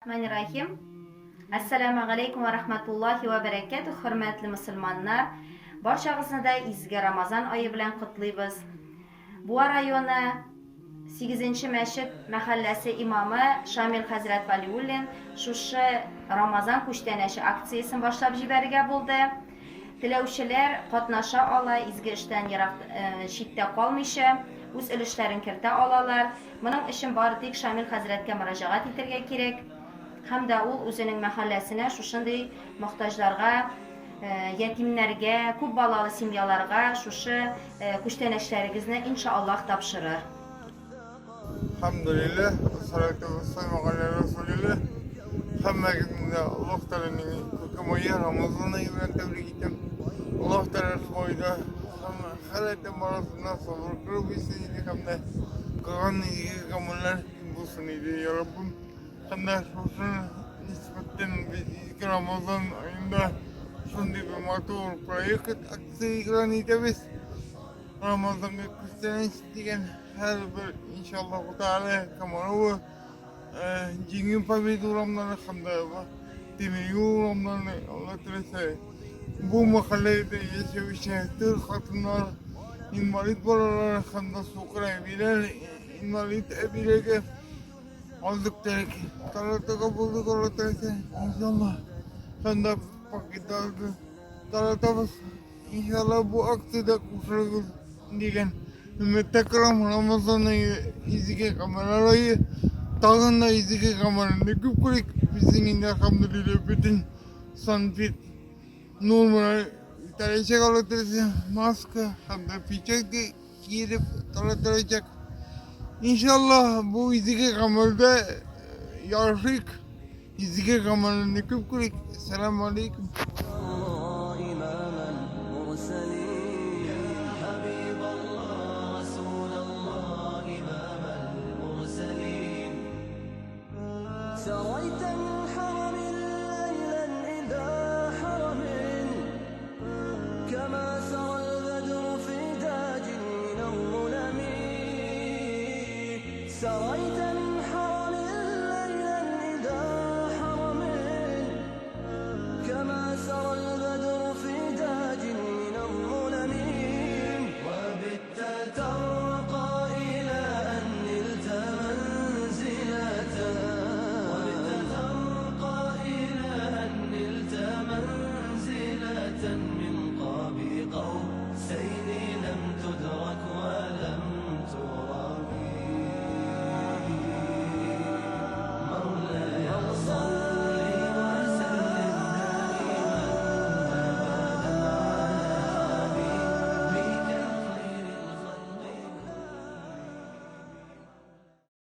Рахманиррахим. Ассаламу алейкум ва рахматуллахи ва бәрәкәтү, хөрмәтле мөселманнар. Барчагызны да изге Рамазан ае белән котлыйбыз. Буа районы 8 мәчет мәхәлләсе имамы Шамил хәзрәт Валиуллин шушы Рамазан күчтәнәче акциясен башлап җибәрергә булды. Теләүчеләр катнаша ала, изге эштән ерак читтә калмыйча, үз өлешләрен кертә алалар. Моның өчен бары тик Шамил хәзрәткә мөрәҗәгать итәргә кирәк. Һәм дә ул үзенең мәхәлләсенә шушындый мохтаҗларга, ятимнәргә, күп балалы семьяларга шушы күчтәнәчләрегезне, иншаАллаһ, тапшырыр. Әлхәмдүлилләһ, вәссәләтү вәссәламү галә рәсүлилләһ. Һәммәгезне дә Аллаһ Тәгаләнең күркәм ае Рамазан ае белән тәбрик итәм. Аллаһ Тәгалә шул айда һәм һәр адәм арасында сабыр кылып бирсен иде һәм дә кылган изге гамәлләр булсын иде, я Раббым. Һәм дә шушы нисбәттән без изге Рамазан аенда шундый бер матур проект акция игълан итәбез. Рамазанга күчтәнәч дигән һәрбер иншаллаһу тәгалә Комарово Җиңү Победа урамнары һәм дә Тимер юл урамнары Алла теләсә бу мәхәлләдә яшәүче төр хатыннар, инвалид балалар һәм дә сукыр әбиләр, инвалид әбиләргә азык-төлек таратырга булдык Алла теләсә, иншалла. Һәм дә пакетларны таратабыз. Иншалла бу акциядә кушылыгыз дигән өметтә калам. Рамазан ае изге гамәлләр ае. Тагын да изге гамәлләрне күп күрик. Безнең инде әлхәмдүлилләһ бөтен санпид нормалар үтәләчәк Алла теләсә. Маска һәм дә перчатка киереп таратылачак. Иншалла бу изге гамәлдә ярышыйк. Изге гамәлләрне күп күрик. Сәлам алейкум. سريت من حرم ليلا إلى حرم كما سرى البدر في داج من الظلم سريت من